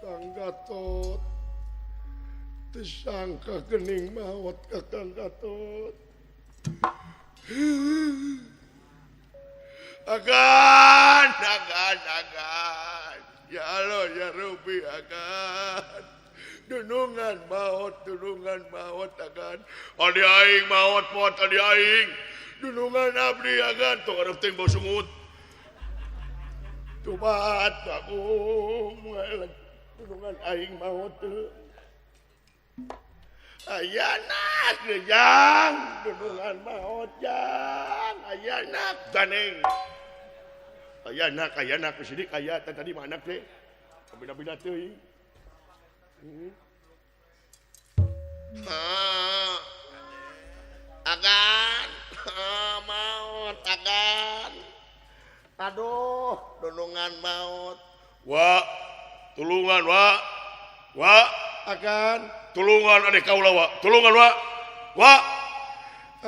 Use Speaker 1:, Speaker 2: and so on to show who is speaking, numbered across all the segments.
Speaker 1: Kakang Gatot disangka gening maot Kakang Gatot. Agan, agan, agan. Ya Allah, ya Rabbi, agan. Dunungan maot, agan. Adi aing maot, maot, adi aing. Dunungan abdi, agan. Tong arep teh bau sungut. Tobat aku, dunungan aing maot. Ayanak jang, dunungan maot jang. Ayanak ganeng. Ayanak, ayanak sini kaya tadi mah anak teh. Bina-bina teuing. Agan, maot agan. Aduh, dunungan maot. Wa, tulungan wa. Wa, agan, tulungan adik kaula wa. Tulungan wa. Wa.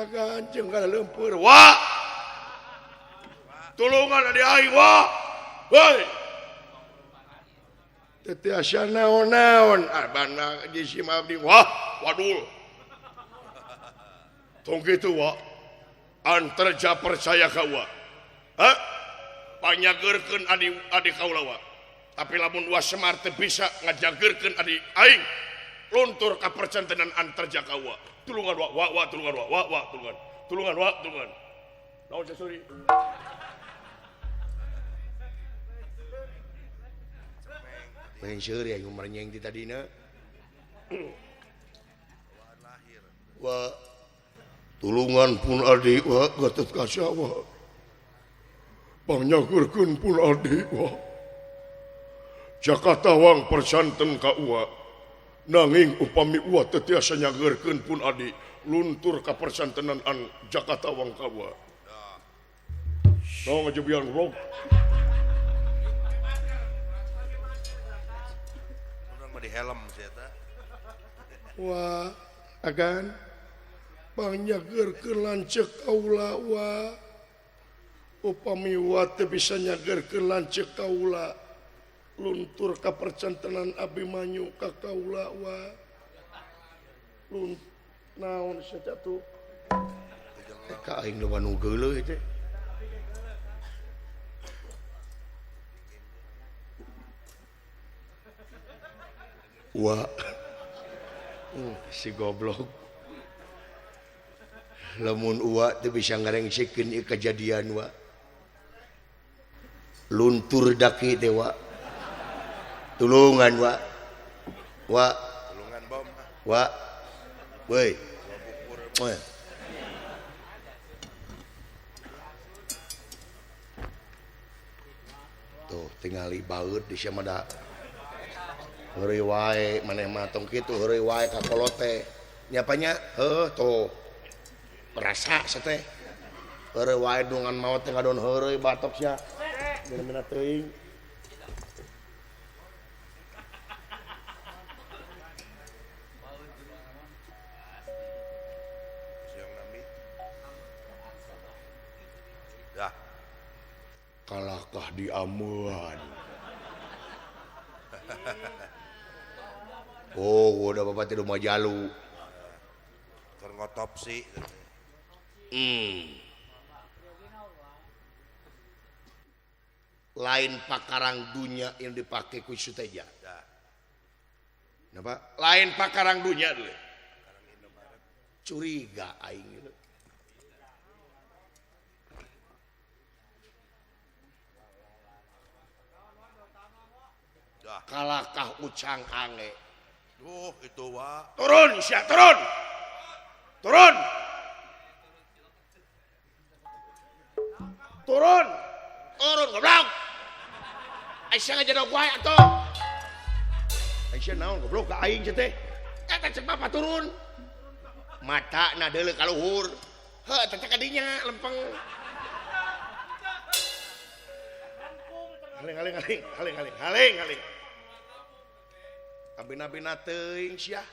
Speaker 1: Agan jeung kana leumpeur wa. Tulungan adik aing wa. Woi. Teu tiasa naon-naon abana jisim abdi wah wadul. Tong kitu wa. Antarja percaya ka wa. Ha? Panyageurkeun adi adi kaula wa. Tapi lamun wa Semar teu bisa ngajageurkeun adi aing luntur ka percantenan antarja ka wa. Tulungan wa wa wa tulungan wa wa wa tulungan. Tulungan wa tulungan. Naon sasuri? Main seuri aing merenyeng ti tadina. Wa tulungan pun adi wa Gatot Kaca wa. Pangnyageurkeun pun adi wa. Jakarta wang persanten ka uwa. Nanging upami uwa teu tiasa nyageurkeun pun adi luntur ka persantenan an Jakarta wang ka uwa. Naon ngajebian goblok.
Speaker 2: Di helm sih eta.
Speaker 1: Wah, agan pangnyageurkeun lanceuk kaula wa. Upami wa teu bisa nyageurkeun lanceuk kaula luntur ka percantenan Abimanyu ka kaula wa. Lun naon saja tuh.
Speaker 3: Ka aing loba nu geuleuh teh. Wa si goblok lamun uwa teu bisa ngarengsekeun ieu kajadian wa luntur daki teh wa tulungan wa wa
Speaker 2: tulungan bom
Speaker 3: wa woi tuh tingali baeud di sia mah da heureuy wae maneh mah tong kitu heureuy wae ka kolot teh nya apanya heuh tuh rasa teh heureuy wae dungan maot teh ngadon heureuy batok sia bener-bener teuing
Speaker 2: dah
Speaker 3: kalakah diamuan. Oh, udah bapak tidak mau jalu.
Speaker 2: Keur ngotopsi.
Speaker 3: Lain pakarang dunya yang dipakai ku Suteja. Napa? Lain pakarang dunya dulu. Curiga aing. Kalakah ucang ange.
Speaker 2: Duh, itu wa.
Speaker 3: Turun sia, turun. Turun. Turun. Turun goblok. Aisyah ngajadog wae atuh. Aisyah naon goblok ka aing teh. Eta cek bapak turun. Matana deuleu ka luhur. Heuh eta teh kadinya lempeng. Haling haling haling haling haling haling haling. Abina-bina teuing sia.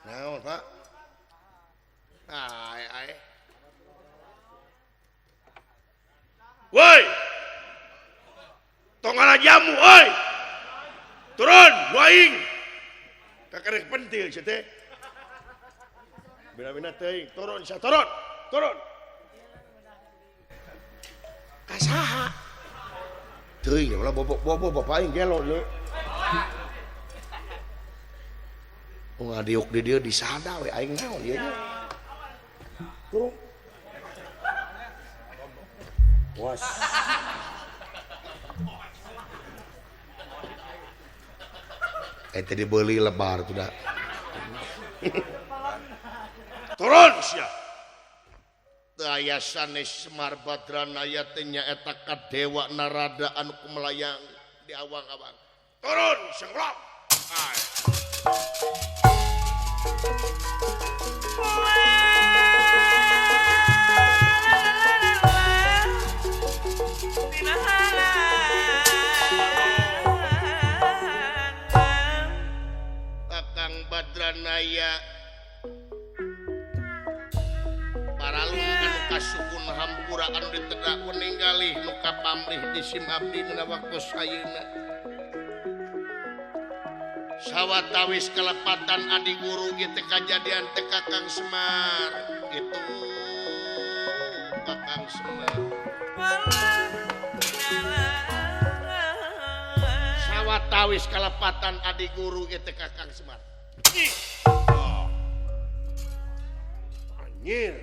Speaker 3: Naon, Pak? Ae ae.
Speaker 1: Woi. Tong ngala jamu euy. Turun. Aing kakarek pentil sia teh. Bina-bina teuing turun sia turun. Turun. Ka saha? Teuing ulah bobo bapak aing gelo deui. Ngadiuk di dia disada we aing naon ieu nya. Turun. Was. Eta dibeli lebar tuh dah. Turun sia. Teu aya sanes Semar Badranaya teh nyaeta ka Dewa Narada anu kumelayang di awang-awang. Turun sengklok. Kakang Badranaya paralun anu kasukun hampura anu ditedak meninggalih nu kapamrih di sim abdi dina waktu ayeuna. Sawatawis kelepatan adi guru ieu teh kajadian teh Kakang Semar itu Kakang Semar. Sawatawis kelepatan adi guru ieu teh Kakang Semar. Oh. Anjir.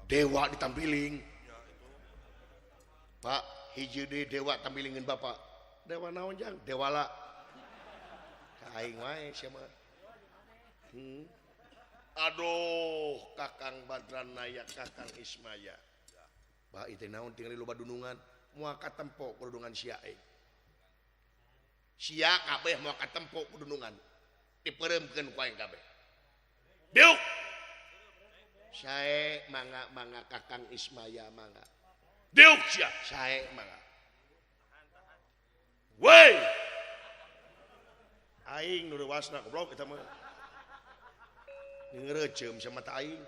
Speaker 1: Dewa ditampiling. Pak, hiji deui dewa tampilingeun bapak. Dewa naon jang? Dewala. Aing wae sia mah. Aduh, Kakang Badranaya, Kakang Ismaya. Bah ieu naon tingali loba dunungan, moal katempo ku dunungan sia aing. Sia kabeh moal katempo ku dunungan. Dipereumkeun ku aing kabeh. Diuk. Sae mangga-mangga Kakang Ismaya mangga. Diuk sia, sae mangga. Woi. Aing nu reuwasna goblok eta mah. Ngeureeceum sama mata aing.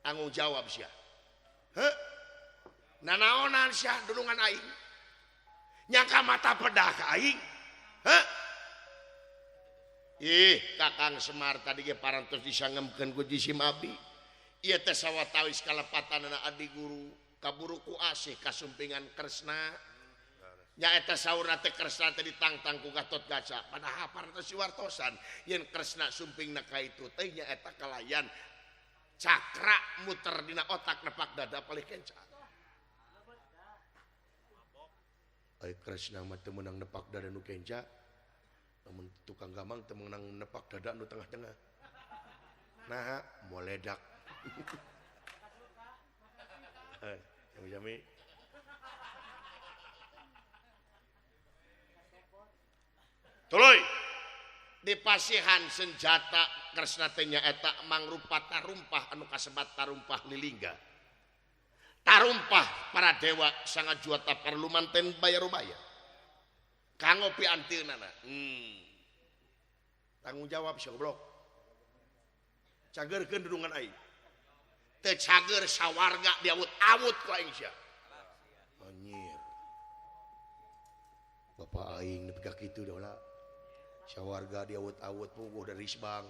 Speaker 1: Tanggung jawab sia. Heuh. Nanaonan sia dunungan aing. Nyangka mata pedah ka aing. Heuh. Ih, Kakang Semar tadi ge parantos disangemkeun ku jisim abdi. Ieu teh sawatawis kalepatanana adi guru kaburu ku asih kasumpingan Kresna. Nyaeta saurna teh Kresna teh ditangtang ku Gatotkaca. Padahal parantos diwartosan yen Kresna sumpingna ka itu teh nyaeta kalayan cakra muter dina otak nepak dada palih kenca. Ai Kresna mah teu meunang nepak dada nu kenca. Lamun tukang gamang teu meunang nepak dada nu tengah-tengah. Naha moledak. Jami-jami. Tuluy dipasihan senjata Kresna teh nyaeta mangrupa tarumpah anu kasebat tarumpah lilingga. Tarumpah para dewa sangat juata parlumanten bayarubaya. Kanggo pianteunana. Tanggung jawab sia goblok. Cageurkeun dunungan aing. Teu cager sawarga diawut-awut ku aing sia. Anjir. Bapak aing nepi ka kitu dah lah. Sawarga diawut-awut puguh dari Risbang.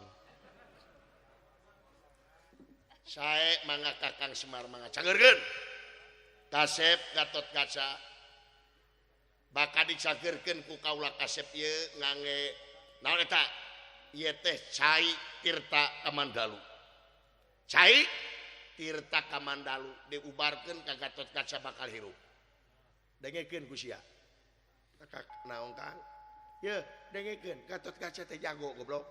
Speaker 1: Sae mangga Kakang Semar mangga cageurkeun. Kasep Gatotkaca bakal dicageurkeun ku kaula kasep ieu ngange naon eta? Ieu teh cai Tirta Kamandalu. Cai Tirta Kamandalu diubarkeun ka Gatotkaca bakal hirup. Dengekeun ku sia. Kakak naon Kang? Ye, dengekeun Gatotkaca teh jago goblok.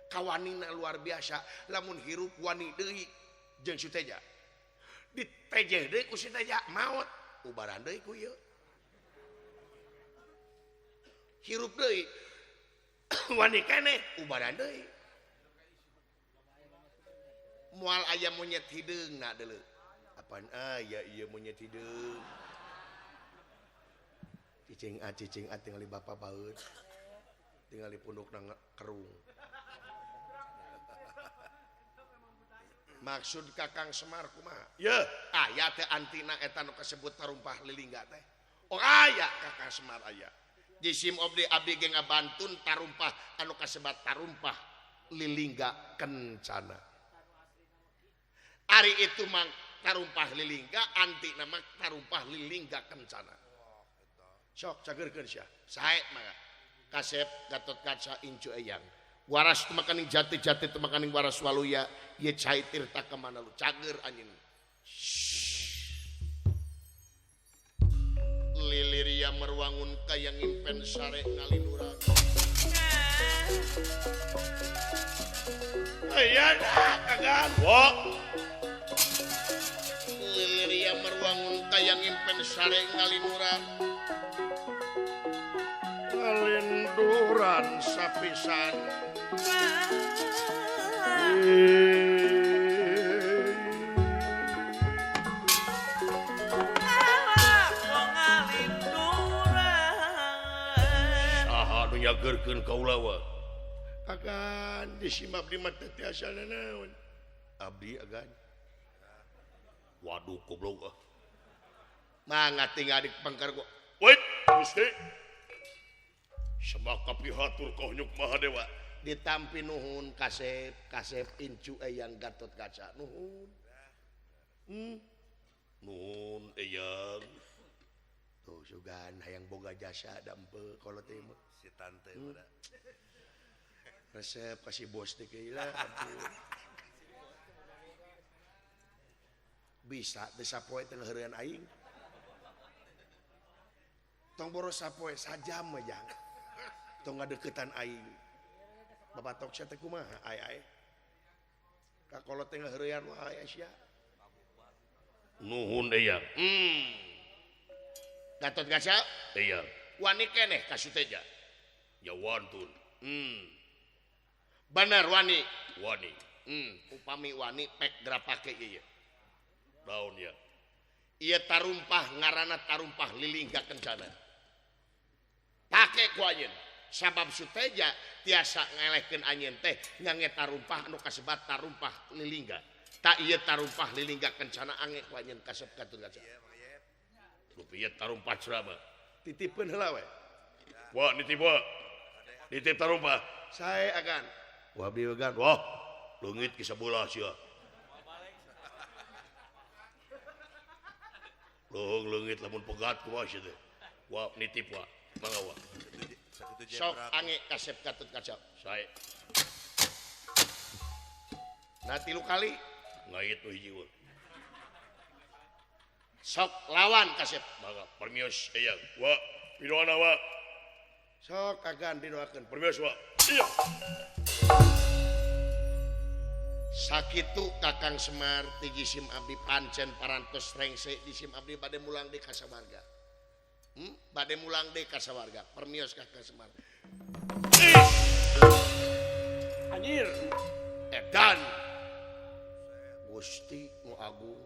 Speaker 1: Kawanina luar biasa, lamun hirup wani deui jeung Suteja. Ditejeh deui ku Suteja maot, ubaran deui ku ieu. Hirup deui wani keneh, ubaran deui. Moal aya monyet hideungna deuleu. Apaan aya ieu monyet hideung? Cicing a tingali bapak baeud. Tingali pundukna kerung. Maksud Kakang Semar kumaha? Yeuh, aya teh antina eta nu kasebut tarumpah lilingga teh.
Speaker 3: Oh aya Kakang Semar aya. Jisim abdi abdi ge ngabantun tarumpah anu kasebat tarumpah lilingga kencana. Ari itu mah tarumpah lilingga anti nama tarumpah lilingga kencana. Sok cageurkeun sia. Sae mah kasep Gatotkaca incu eyang. Waras tumakaning jati-jati tumakaning waras waluya ye cai tirta kamana lu cager anjeun. Liliria merwangun kayang impen sare ngalinduran. Aya kagan. Wo. Liliria merwangun kayang impen sare ngalinduran. Ngalinduran sapisan. Nyageurkeun kaula wa agan disimap di mata tiasa nanaon abdi agan waduh goblok ah mangga tinggal di pangkar gua wait Gusti semaka pihatur ka Nyuk Mahadewa ditampi nuhun kasep kasep incu eyang Gatotkaca nuhun nuhun eyang tuh sugan hayang boga jasa dampe kolot teh mah
Speaker 2: si tante
Speaker 3: resep kasih bos teh lah bisa teh sapoe teh ngaheureun aing tong boros sapoe sajam mah jang tong ngadeukeutan aing babatok sia teh kumaha ai ai ka kolot teh ngaheureun wae sia
Speaker 1: nuhun eyang
Speaker 3: Gatotkaca
Speaker 1: eyang
Speaker 3: wani keneh ka Suteja
Speaker 1: ya wantun
Speaker 3: bener wani
Speaker 1: wani
Speaker 3: upami wani pek grapake ieu
Speaker 1: daun ya
Speaker 3: ieu tarumpah ngaranna tarumpah lilingga kencana pake ku anjeun sabab Suteja tiasa ngelehkeun anjeun teh ngange tarumpah anu kasebat tarumpah lilingga tak ieu tarumpah lilingga kencana ange ku anjeun kasep Gatotkaca
Speaker 1: rupiah tarumpah ceramah
Speaker 3: titipkeun heula we
Speaker 1: wah nitip wa nitip tarumpah
Speaker 3: sae agan
Speaker 1: wah abdi agan wah leungit ki sabelah sia leung leungit lamun pegat kumaha sia teh wah nitip wa mangga wa
Speaker 3: sok ange kasep Gatotkaca
Speaker 1: sae
Speaker 3: nah 3 kali
Speaker 1: ngait nu hiji we
Speaker 3: sok lawan kasep
Speaker 1: mangga permios eyang wa pidoana wa
Speaker 3: sok agan didoakeun
Speaker 1: permios wa iya
Speaker 3: sakitu Kakang Semar ti jisim abdi pancen parantos rengse jisim abdi bade mulang deui ka sawarga bade mulang deui ka sawarga permios Kakang Semar anjir edan Gusti nu agung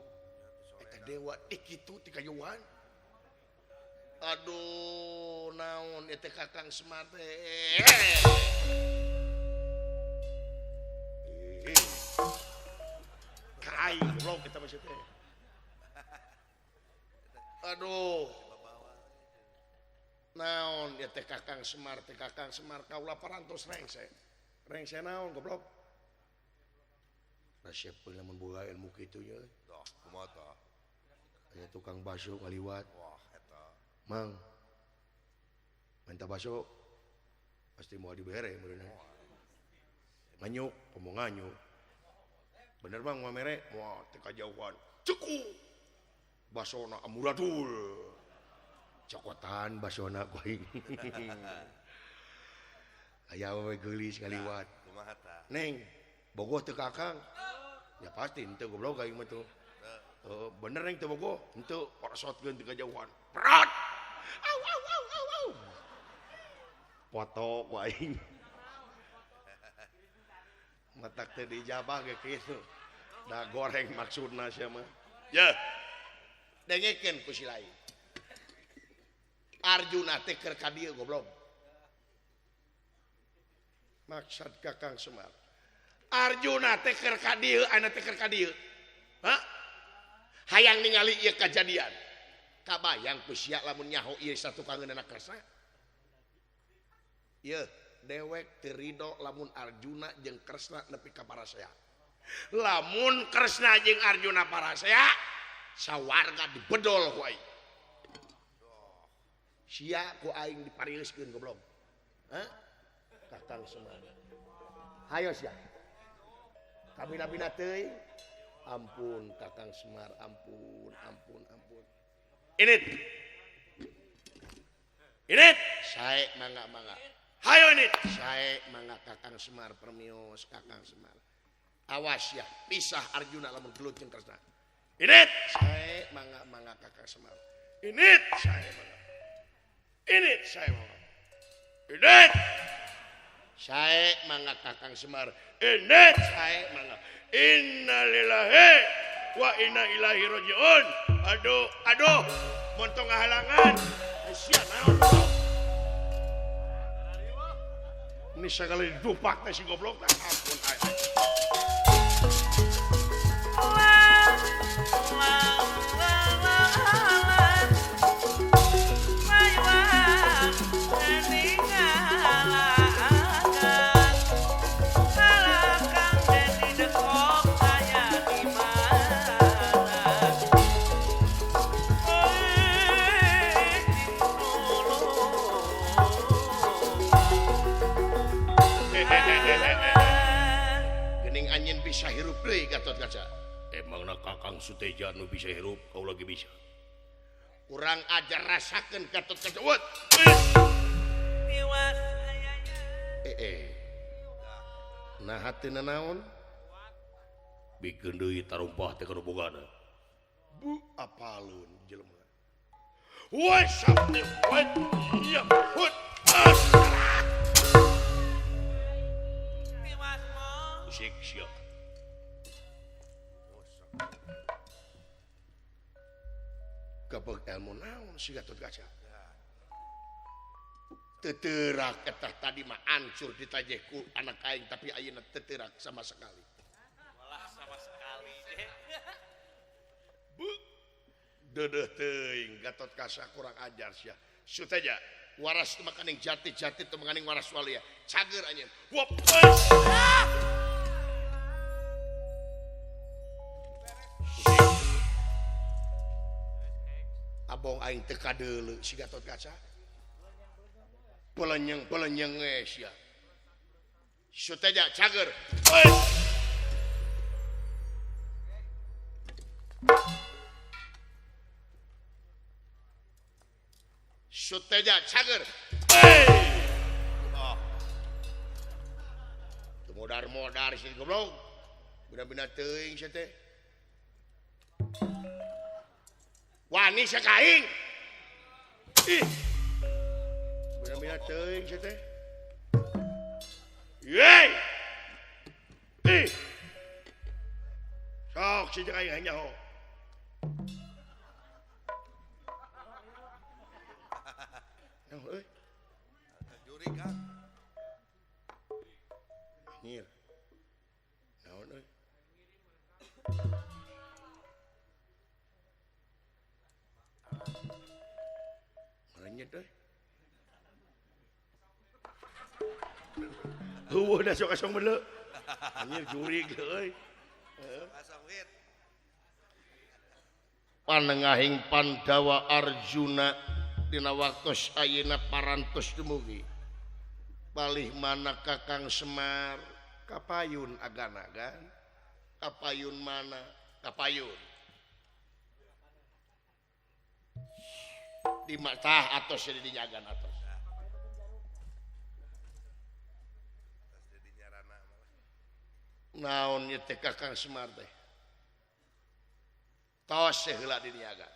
Speaker 3: dewa di kitu ti kayuan aduh naon eta Kakang Semar teh kai goblok eta mah teh aduh naon eta Kakang Semar teh Kakang Semar kaula parantos rengse rengse naon goblok resep lamun boga ilmu kitu nya
Speaker 2: tah kumaha tah
Speaker 3: aya tukang bakso kaliwat.
Speaker 2: Wah eta.
Speaker 3: Mang. Minta bakso pasti mau dibere meureun. Nganyuk, komo nganyuk. Bener bang mau mere? Wah, teh kajauhan. Ceku. Basona amuradul. Cokotan basona ku aing. Aya we geulis kaliwat.
Speaker 2: Kumaha tah?
Speaker 3: Neng, bogoh teu ka Akang. Ya pasti henteu goblok aing mah tuh. Bener neng teu bogoh, henteu parasotkeun ti kajauhan. Perat. Au au au au au. Foto ku aing. Matak teh dijabah ge kitu. Da goreng maksudna sia mah.
Speaker 1: Ya.
Speaker 3: Dengekeun ku si lain. Arjuna teh keur ka dieu goblok. Maksud Kakang Semar. Arjuna teh keur ka dieu, ayeuna teh keur ka dieu. Hah? Hayang ningali ieu kajadian. Kabayang ku sia lamun nyaho ieu satukangeunana Kresna. Yeuh, dewek teu rido lamun Arjuna jeung Kresna nepi ka parasea. Lamun Kresna jeung Arjuna parasea, sawarga dibedol ku aing. Sia ku aing dipariuskeun goblok. Hah? Kakang Semar. Hayo sia. Kabina-bina teuing. Ampun Kakang Semar, ampun, ampun, ampun.
Speaker 1: Init. Init.
Speaker 3: Sae mangga-mangga.
Speaker 1: Hayo init.
Speaker 3: Sae mangga Kakang Semar permios Kakang Semar. Awas ya, pisah Arjuna lamun gelut jeung Kresna.
Speaker 1: Init.
Speaker 3: Sae mangga-mangga Kakang Semar.
Speaker 1: Init. Sae mangga. Init sae mangga. Init.
Speaker 3: Sae mangga Kakang Semar.
Speaker 1: Init.
Speaker 3: Sae mangga.
Speaker 1: Innalillahi wa inna ilaihi rajiun. Aduh, aduh, montong ngahalangan. Sia naon?
Speaker 3: Ini sekali dupak teh si goblok teh.
Speaker 1: Ampun aing.
Speaker 3: Gening anjeun bisa hirup deui Gatot Kaca.
Speaker 1: Emangna Kakang Suteja nu bisa hirup, kau lagi bisa.
Speaker 3: Kurang ajar rasakeun Gatot Kaca. Wut. Nah hati naon?
Speaker 1: Bikin deui tarumpah teh kana bogana.
Speaker 3: Bu apalun jelema.
Speaker 1: Woi sabti woi iya wut. Musik siap.
Speaker 3: Gabeg ilmu naon si Gatot Kaca. Teterak eta tadi mah ancur ditajeh ku anak aing tapi ayeuna teterak sama sekali.
Speaker 4: Walah sama sekali deh.
Speaker 3: Bu deudeuh teuing Gatot Kaca kurang ajar sia. Suteja waras teu makaning jati-jati teu makaning waras walia. Cager anjeun.
Speaker 1: Wop.
Speaker 3: Abong aing teu kadeuleu si Gatot Kaca. Pelenyeng-pelenyeng we sia. Suteja cager. Suteja cager. Teu modar-modar si goblok. Bina-bina teuing sia teh. Wani sia ka aing. Ih. Bina-bina teuing sia teh.
Speaker 1: Yeay. Ih. Sok si jeung aing nyaho.
Speaker 3: Naon euy?
Speaker 2: Juri Kang.
Speaker 3: Anjir. Naon euy? Merenyet euy.
Speaker 1: Heueuh da sok asong beuleu. Anjir jurig euy.
Speaker 3: Panengahing Pandawa Arjuna dina waktos ayeuna parantos dumugi. Palih mana Kakang Semar kapayun agan-agan. Kapayun mana? Kapayun. Di matah atos di dinya agan atos. Naon ieu teh Kakang Semar teh? Tos heula di dinya agan.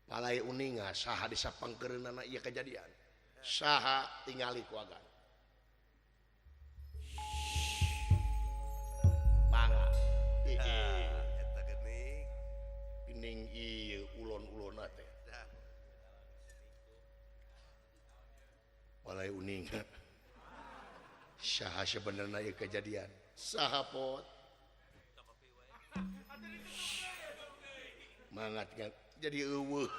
Speaker 3: Palai uninga saha disapangkeureunana ieu kejadian. Saha tingali ku agan. Mangga.
Speaker 2: Eta geuning.
Speaker 3: Geuning ieu ulon-ulonna teh. Palai uninga. Saha sebenarna ieu kejadian? Saha pot? Mangat jadi eueuh.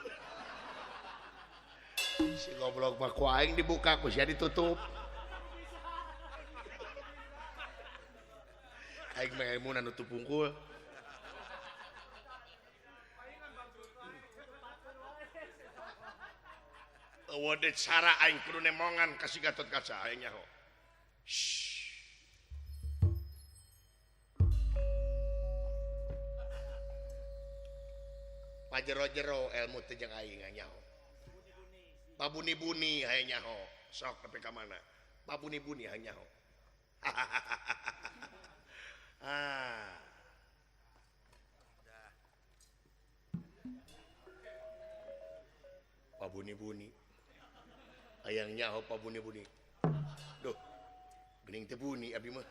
Speaker 3: Si goblok mah ku aing dibuka ku sia ditutup. Aing mah ilmuna nutup pungkul. Eueuh deui cara aing kudu nemongan ka si Gatot Kaca aing nyaho. Pajero-jero ilmu teh jeung aing nyaho. Pabuni-buni hayang nyaho. Sok nepi ka mana? Pabuni-buni hayang nyaho. Ah. Pabuni-buni. Hayang nyaho pabuni-buni. Duh. Geuning teh buni abdi mah.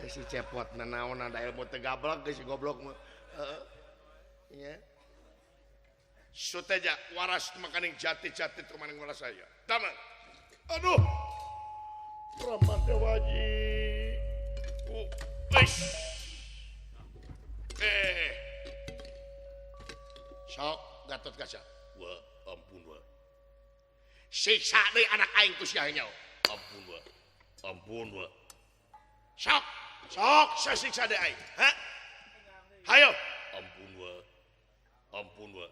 Speaker 3: Si cepot nanaon ada ilmu teh gablek geus si goblok mah. Heeh. Nya. Suteja waras makaning jati-jati tumaning waras saya. Damang. Aduh. Rama Dewaji. Sok Gatot Kaca. Wah, ampun wah. Siksa deui anak aing ku sia nyaho. Ampun wah. Ampun wah. Sok, sok sasiksa deui aing. Ha? Hayo. Ampun wah. Ampun wah.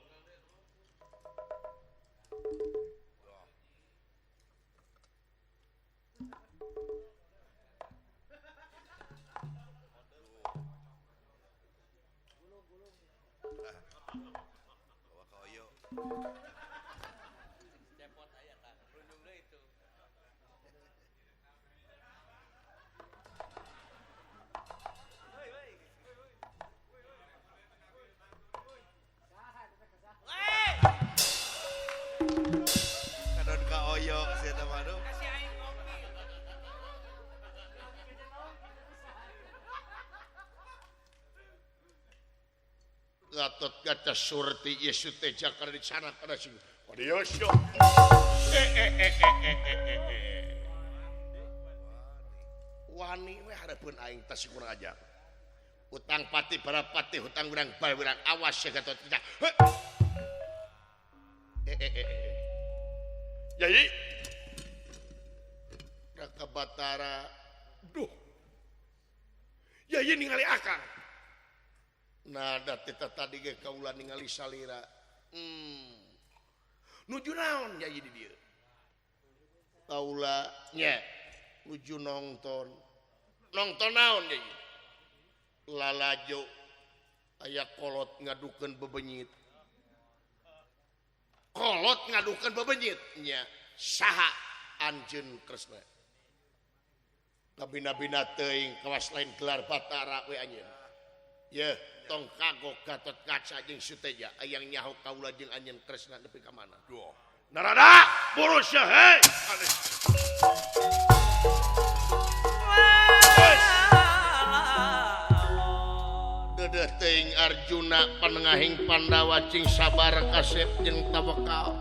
Speaker 2: Kadon ka oyo sia teh mah.
Speaker 3: Gatot Kaca Surti Yesus teh jakar di sana kana sing Adios yo. Wani we hareupeun aing tas kurang aja. Utang pati para pati hutang urang bae urang awas ya Gatot Kaca. Yai Raka Batara duh. Yai ningali akang. Nah, da tita tadi ge kaula ningali salira. Nuju naon yai di dieu? Kaula nya nuju nongton. Nongton naon yai? Lalajo aya kolot ngadukeun bebenyit. Kolot ngadukeun bebenyit nya saha Anjeun Kresna. Kabina-bina teuing kawas lain gelar Batara we anjeun. Yeuh, tong kagok Gatot Kaca jeung Suteja aya nyaho kaula jeung anjeun Kresna nepi ka mana. Duh. Narada, buru sia hei. Dedeh teuing Arjuna panengahing Pandawa cing sabar kasep jeung tawakal.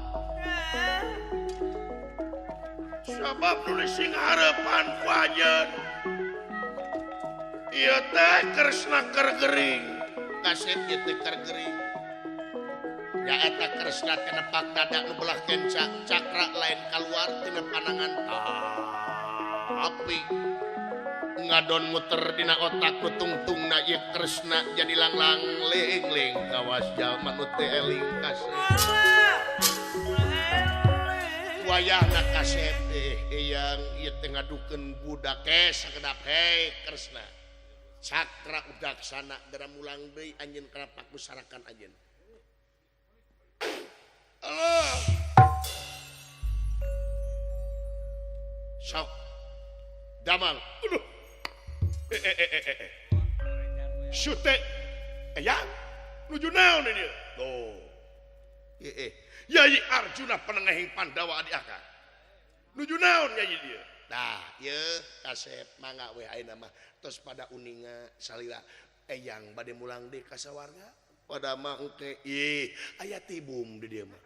Speaker 3: Sabab nu sing hareupan ku anjeun. Ieu teh Kresna keur gering. Kasep ieu teh keur gering. Ya eta Kresna teh nepak dada nu belah kenca, cakra lain kaluar tina panangan. Tapi ngadon muter dina otak nu tungtungna ieu Kresna jadi langlang leing-leing kawas jalma nu teu eling kasep. Wayahna kasep eyang ieu teh ngadukeun budak sakedap hei Kresna. Cakra udaksana dara mulang deui anjeun kana pakusarakan anjeun. Allah. Sok damang. Aduh. Sute eyang nuju naon ieu? Tuh. Yai Arjuna panengahing Pandawa adi akang. Nuju naon yai dieu? Nah, ieu kasep mangga we ayeuna mah tos pada uninga salila eyang bade mulang deui ka sawarga. Pada mah engke ih aya tibum di dieu mah.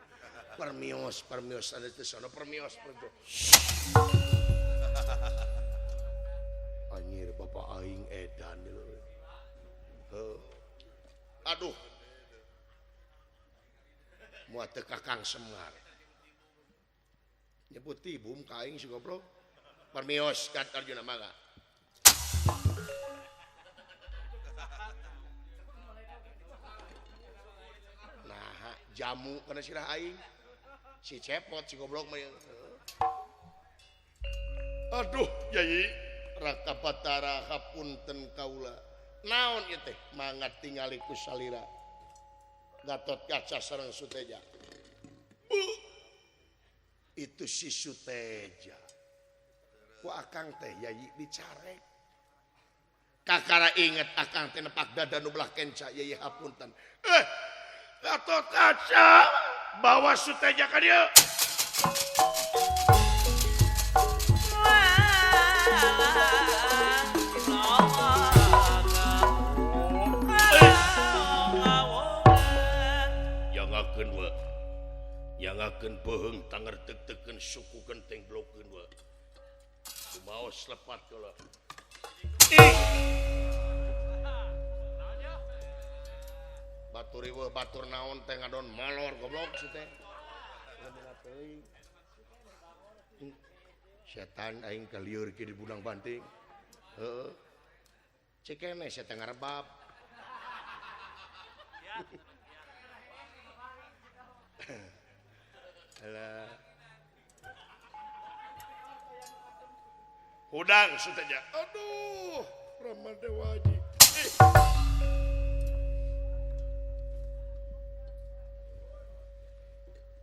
Speaker 3: Permios, permios ada teh sono permios permios. Anjir bapak aing. Moal teu Kakang Semar. Nyebut tibum ka aing si goblok. Permios kat Arjuna mangga. Nah, jamu kana sirah aing. Si cepot si goblok mah. Aduh, Yai, Raka Batara hapunten kaula. Naon ieu teh? Mangga tingali ku salira. Gatot Kaca sareng Suteja. Bu. Itu si Suteja. Ku akang teh Yai dicarek. Kakara inget akang teh nepak dada nu belah kenca Yai hapunten. Gatot Kaca bawa Suteja ka dieu. Yangakeun beuheung tanger teuk-teukeun suku genteng blokeun we. Kumaos lepat heula. Batur ieu batur naon teh ngadon molor goblok si teh. Setan aing kalieur kieu di budang banting. Heeh. Cekene setan ngarebab. Alah. Hudang Suteja. Aduh, Rama Dewaji.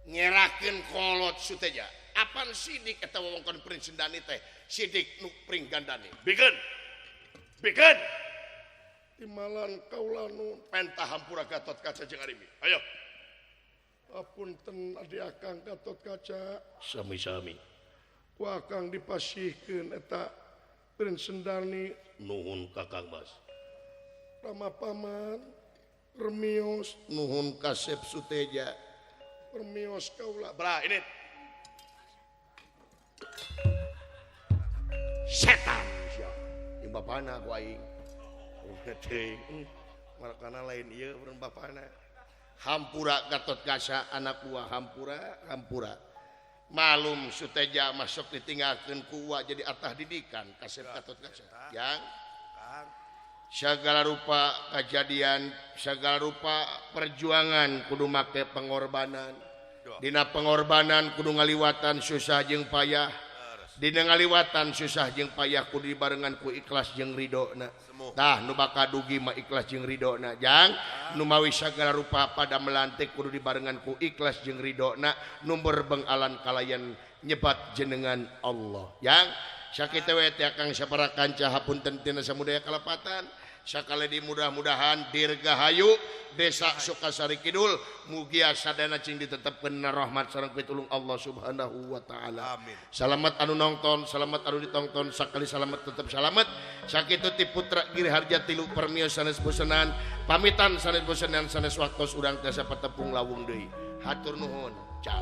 Speaker 3: Ngerakeun kolot Suteja. Apan sidik eta wewengkon Pring Sendani teh? Sidik nu Pringgandani. Bikeun. Bikeun. Timalan kaula nu pentah hampura Gatot Kaca jeung Arimi. Ayo. Apunten adi akang Gatot Kaca. Sami-sami. Ku akang dipasihkeun eta Pring Sendani. Nuhun Kakang Mas. Rama paman Remios nuhun kasep Suteja. Remios kaula. Bra ini. Setan sia. Jeung bapana ku aing. Teuing. Marakana lain ieu urang bapana. Hampura Gatot Kaca anak buah hampura hampura. Malum Suteja masuk ditinggalkeun ku uwa jadi atah didikan kasep Gatot Kaca. Yang segala rupa kejadian, segala rupa perjuangan kudu make pengorbanan. Dina pengorbanan kudu ngaliwatan susah jeung payah. Dina ngaliwatan susah jeung payah kudu dibarengan ku ikhlas jeung ridona. Tah nu bakal dugi mah ikhlas jeung ridona. Jang nu mawi sagala rupa pada melantik kudu dibarengan ku ikhlas jeung ridona nu berbengalan kalayan nyebat jenengan Allah. Jang sakitu we teh Kang sabaraha kanca hapunten tina samudaya kalepatan. Sakali di mudah-mudahan dirgahayu desa Sukasari Kidul mugia sadana cing ditetepkeun na rahmat sareng pitulung Allah Subhanahu wa taala. Amin. Salamet anu nongton, salamet anu ditongton, sakali salamet tetep salamet. Sakitu ti putra Giri Harja tilu permios sanes bosenan, pamitan sanes bosenan sanes waktos urang tiasa patepung lawung deui. Hatur nuhun. Cak.